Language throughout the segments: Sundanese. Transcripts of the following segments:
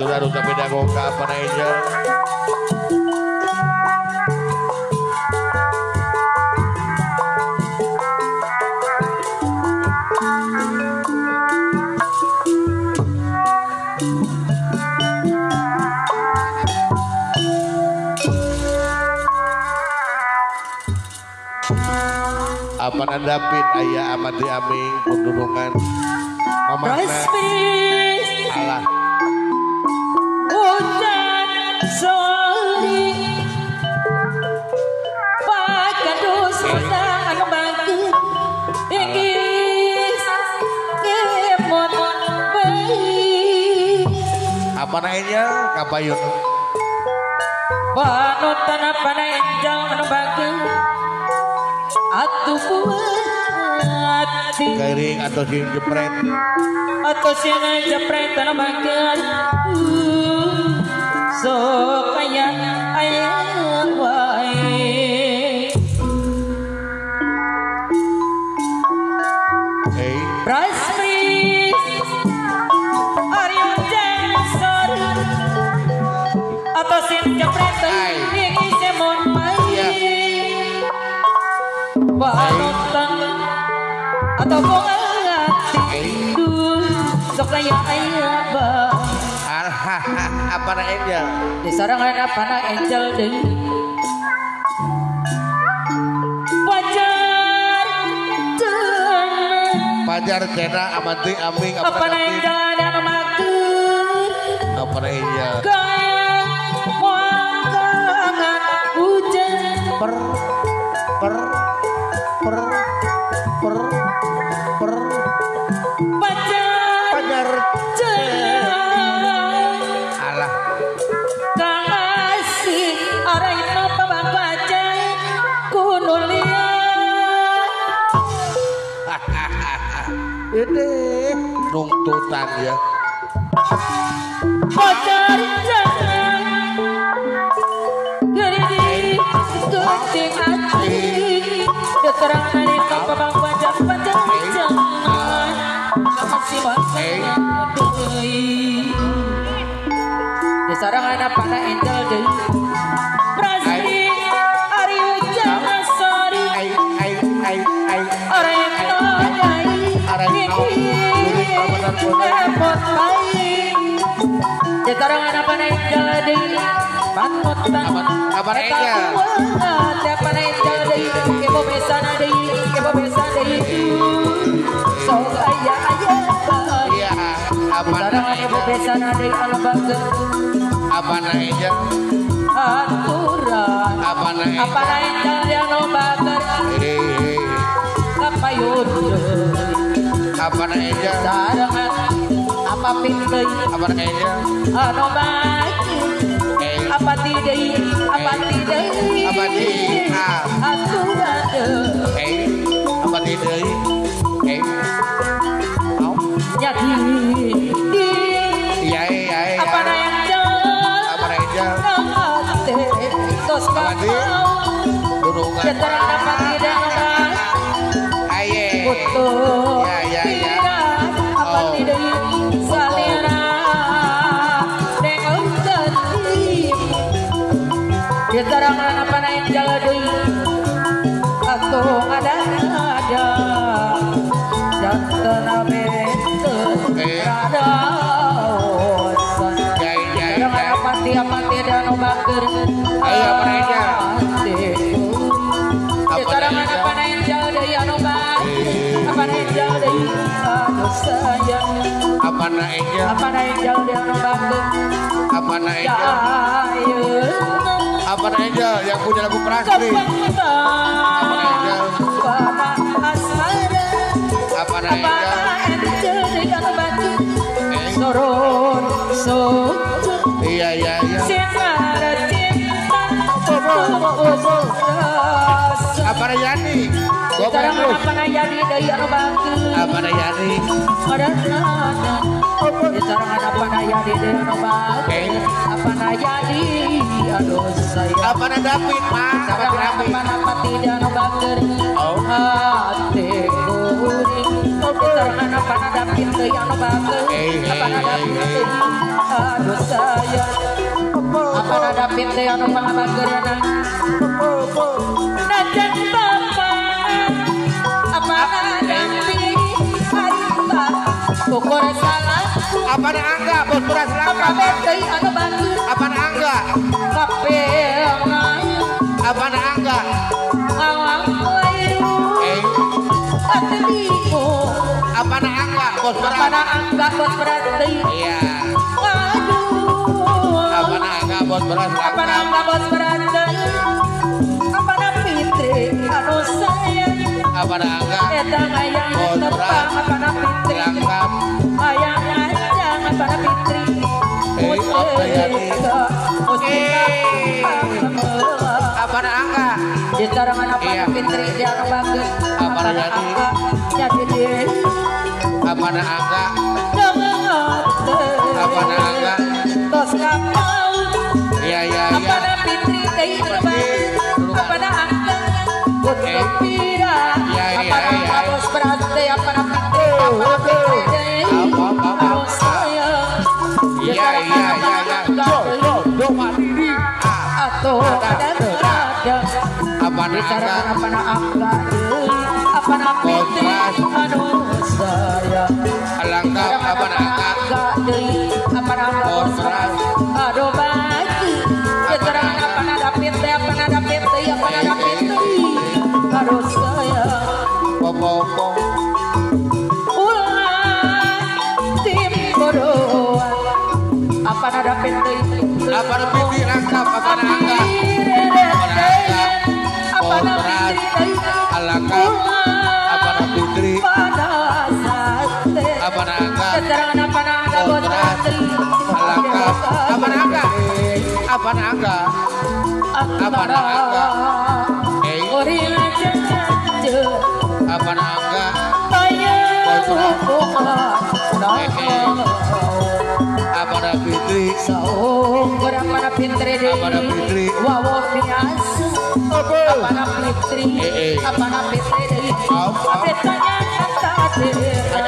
Aturan ucapin aku ka apa Angel. Apa David ayah amati aming pundungan mamahna alah hujan sori pakadus anu bangkit iki kemot bae apa naenya kapayun panutan apa naenya anu bangkit atuh buati kairing atau sing jepret atau sing jepret anu bangkit sok aya aya wae hey Prasmi ari hujan sore atau sing jepret iki semon mai panutan atau bongati sok aya aya ba apa na angel di sarangan apa na angel deui pacar cenah pacar cenah amanti aming apa na angel anu makeun apa na angel gaya moal hujan per per per per per pacar pacar cenah alah kasih araina pabaca kunulia ini nungtutan ya pacar cenah geri kucing ati terang dari babang pacar pacar jangan kasih deui di sarangan apa na angel deui Prasmi ari hujan sori ai ai ai ai arena ai repot ai di sarangan apa na angel deui panutan apa na angel apa na angel deui kebo besana deui kebo besana deui sok aya aya iya apa sarangan kebo besana deui anu bageun apa na angel aturan apa na apa na angel anu bageun kapayun apa na angel sarangan apa pin deui apa na angel anu bageun apa deui apa deui apa deui aturan deui apa deui au nyaki di iya iya apa na angel apa na angel tos apa dunungan terang apa tidak aye putu ya ya ya apa tidak salira nengok di terangan apa na angel deui atuh ada ada jantena benten rada ya ya ya apa tiap tidak nu bager ayo apa na angel di terangan apa na angel deui anu bager apa na angel deui anu sayang apa na angel apa na angel deui anu bager apa na angel apa na angel yang punya lagu Prasmi apa na angel apa na angel sorot sujud iya iya iya sinar cinta apa na Yani apa na Yani deui anu bageun apa na Yani sarangan apa na Yani deui anu bageun apa na Yani anu sayang apa na David ma apa na apa na pati anu bageun hate kuring sarangan apa na David deui anu bageun apa na David deui aduh sayang apa nada pinte anu pangabageurna najan bapak apa nada harita ukur salah apa na angga bos beras langka apa deui anu bagus apa na angga kapel ngayu apa na angga awang layu ati apa na angga bos beras apa na angga bos beras deui iya aduh apa na angga bos beras langka apa na angga bos beras deui apa na fitri anu sayang apa na angga eta hayang tepang apa na fitri langkap hayang anjang apa na fitri apa na angga di sarangan apa na fitri di anu bagus apa na jadi jadi deui apa na angga apa na angga tos kapau iya iya iya apa na fitri deui anu bagus apa na angga kudu pira apa na angga bos beras deui apa na fitri apa na fitri deui anu sayang iya iya iya iya do mandiri atau ada apa na angga apa na angga apa na fitri anu sayang langkap apa na angga deui apa na angga bos beras aduh bagi keterangan apa na dapit teh apa na dapit teh apa na dapit aduh sayang popo ulah tim bodohan apa na dapit teh apa na fitri langkap apa na angga apa na angga apa na beras fitri langkap apa na fitri apa na angga keterangan apa na angga bos beras langkap apa na angga apa na angga apa na angga apa na angga bos beras apa na fitri saukur apa na fitri apa na fitri wawo biasa apa na fitri apa na fitri apa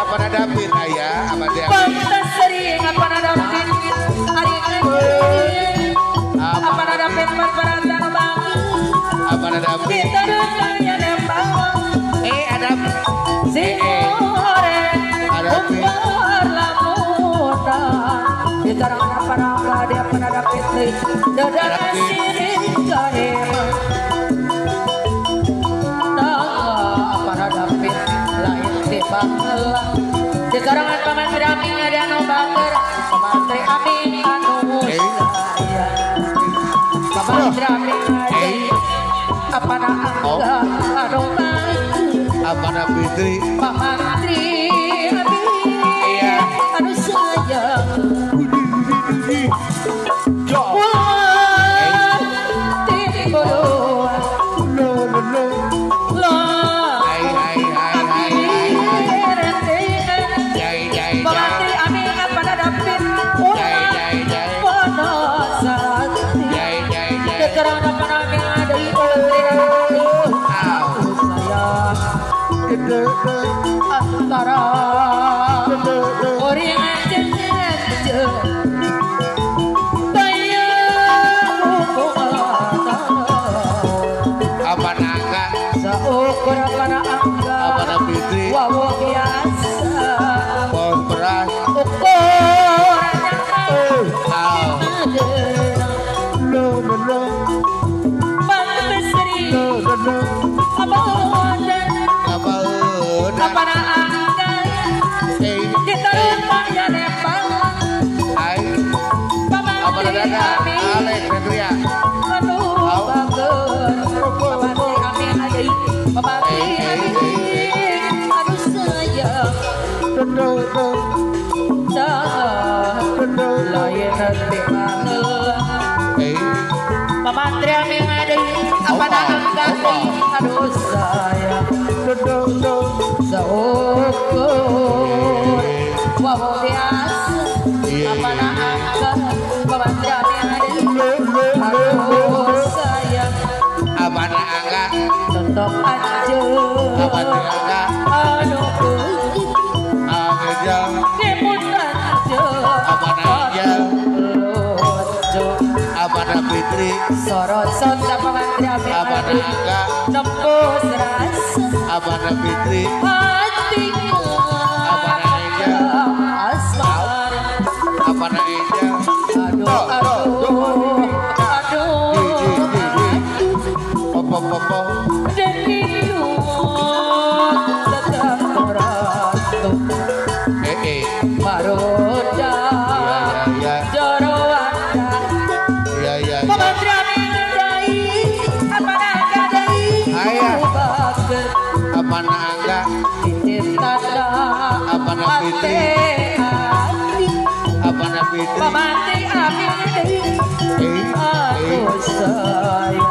apa na David ayah apa dia pantas sering apa na David hari apa na David marbaratan bangun apa na David kita dukanya nembang ada si ore umpar lamutan di tarangan apa na angga dia apa na David dadana siring kaema apa na David lain tiba di karangan paman Amin ada anu bager paman Tri Amin anu sayang paman Tri Amin ada apa na angga anu bager apa na fitri paman Tri Amin anu sayang ulah tim bodohan antara orang apa na angga saukur apa na angga apa na fitri wawo biasa bos beras ukur apa na angga ditaruh ya nembang apa na dada Alex Petria anu bager paman Tri Amin deui paman Tri Amin anu sayang lain timangeun paman Tri Amin deui apa na angga deui anu sayang saukur wawo biasa apa na angga paman Tri Amin deui anu sayang apa na angga tetep aja apa na angga anu angga kemutan aja apa na angga Fitri Sorosot Pamantri Amin Apa Angga nembus rasa Apa Fitri hati Apa Angel asmara Apa Angel aduh aduh aduh popo popo Pamantri Amin aduh sayang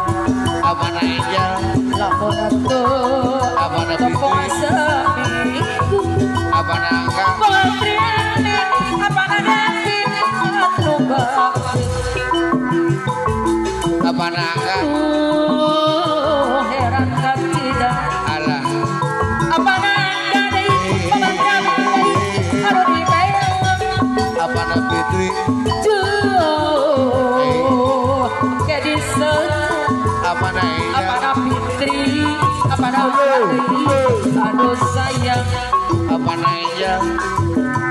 Apa Angel lamun atuh Apa tepung seminggu Apa Angga Pamantri Amin apa David anu bakti Apa Angga heran tidak alah Apa Angga deui Pamantri Amin deui anu dipeleng Apa Fitri Apa Apa Fitri Apa aduh sayang Apa Angel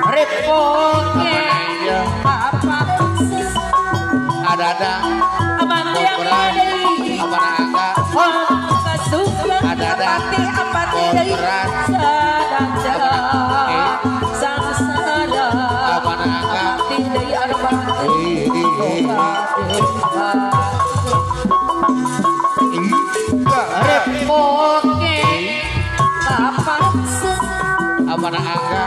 repotnya apa ada ada apa Apa Angga ada ada apa Apa Angga Repoke apa Apa Angga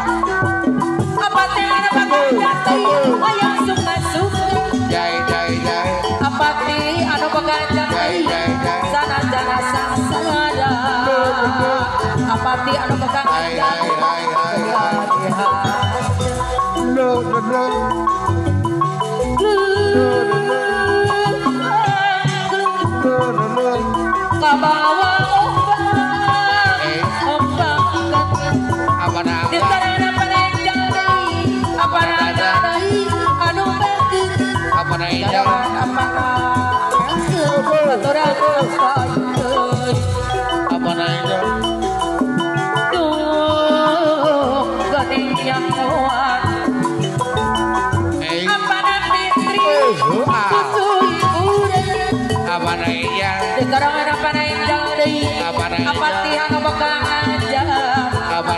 apa teh apa jati ayang suka suka jai jai jai apa teh anu boga jai jai jai sana jana sangsara apa teh anu boga jai jai jai lo lo kabawa ombak ombak apa di sarana panjang deui apa deui anu bageun apa Angel apa baturan apa Angel duh geuning yang kuat apa Fitri cucu urang apa Angel di karangan apa Angel deui apa ti anu boga ajar apa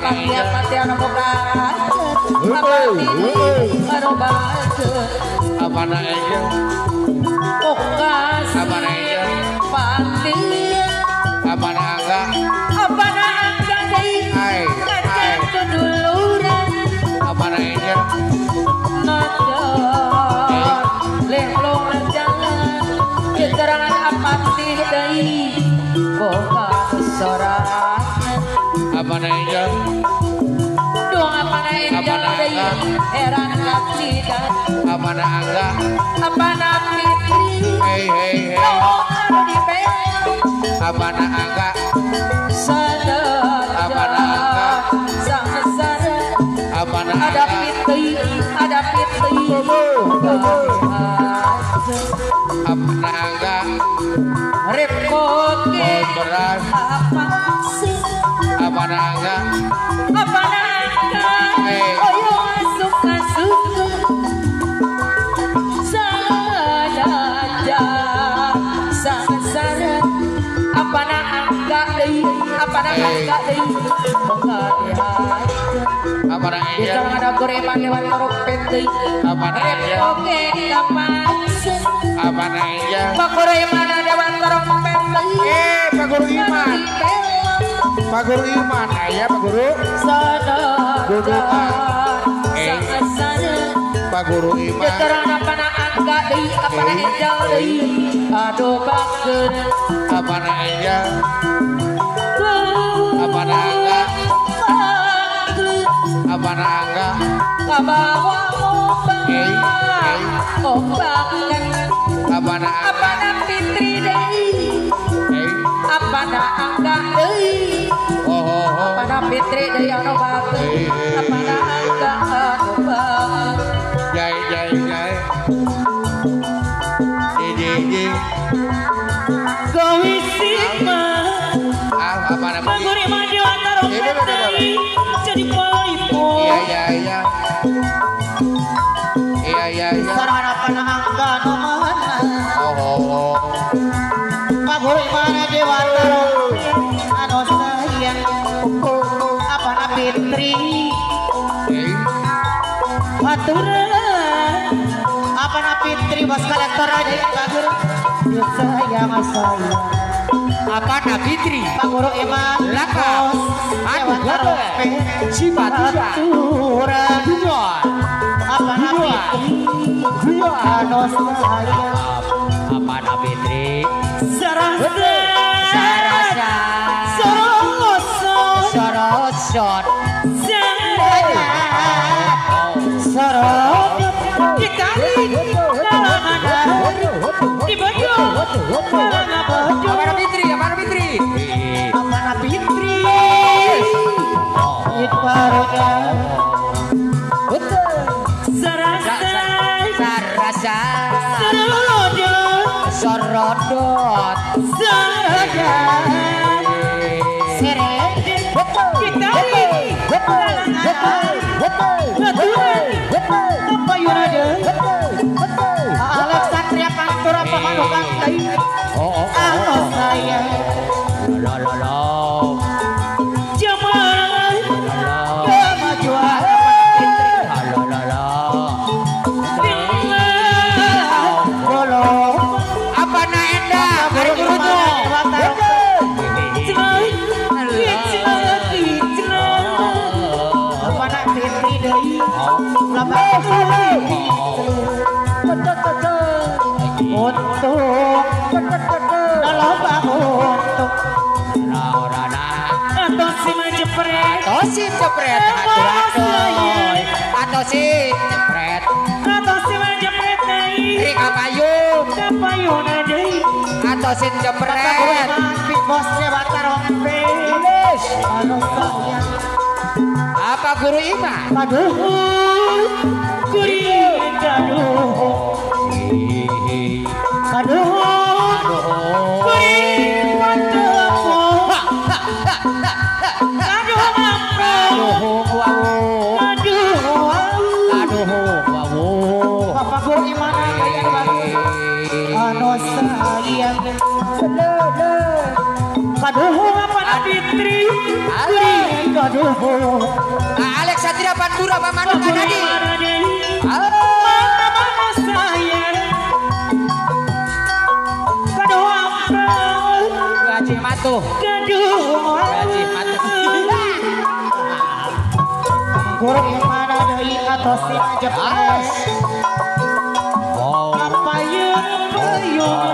ti anu boga ajar apa ti anu bageun apa Angel kasih apa Angel pati apa Angga apa Angga deui ai kaca duluran apa Angel nada lemplong jalan keterangan apa ti deui boga sorangan apa Angel doang apa Angel deui heran kacida apa Angga apa Fitri hei hei hei anu dipeleng apa Angga sadar apa Angga sangsara apa ada Fitri ada Fitri apa Angga repoke beras apa sih apa Angga apa Angga oyo suka suka saja sangsara apa Angga deui apa Angga deui boga apa di Angel ada goreman lewat trompet deui apa Angel repoke apa sih apa Angel Pak Guru Iman ada trompet deui Pak Guru Iman Pak Guru Iman aya Pak Guru Pak Guru Iman keterangan apa Angga deui apa Angel deui aduh bageun apa Angel apa Angga apa Angga kabawa ombak ombak apa apa Fitri deui apa Angga deui apa Fitri deui anu bageun apa Angga anu bageun jai jai jai ji ji Jadi paipo. Iya iya iya. Iya iya iya. Sarana panangga nu mana? Oh. Paguru imana Dewata anu sayang. Apa na Fitri? Aturan. Apa na Fitri bos kolektor aja bagur. Sayang sayang. Apa na Fitri? Paguru iman laka. Aduh gape. Cipaturan. Apa na Fitri? Anu sayang. Apa na Fitri? Sarasa. Sarasa. Sorosot. Sorot. Ditarik kalangan di baju kalangan baju. Apa na Fitri? Apa na Fitri? Apa na Fitri? Iparnya. Betul. Sarasa. Sarasa. Sorodot. Sorodot. Sarasa. Seret. Ditarik kalangan baturan. Apa yunade? Alexandria Pantura pamanukan tai. Anu sayang. La la la. Jamal. Kemajuan. La la la. Bolong. Apa na enda? Guru guru tuh. Apa na Fitri deui? Untuk untuk atau si jepret atau si jepret atau si jepret atau si jepret Rika payung payung deui atau si jepret bos Dewata Rompe apa guru Ima aduh kuring aduh aduh kuring pantepo aduh aduh aduh aduh Bapak guru Imana kayak anu sayang aduh apa Fitri kuring aduh Alexandria Pantura pamanukan tadi. Mana mana sayang kaduh apa gaji matuh kaduh gaji matuh guru imana deui atau si jepret apa yeun payung.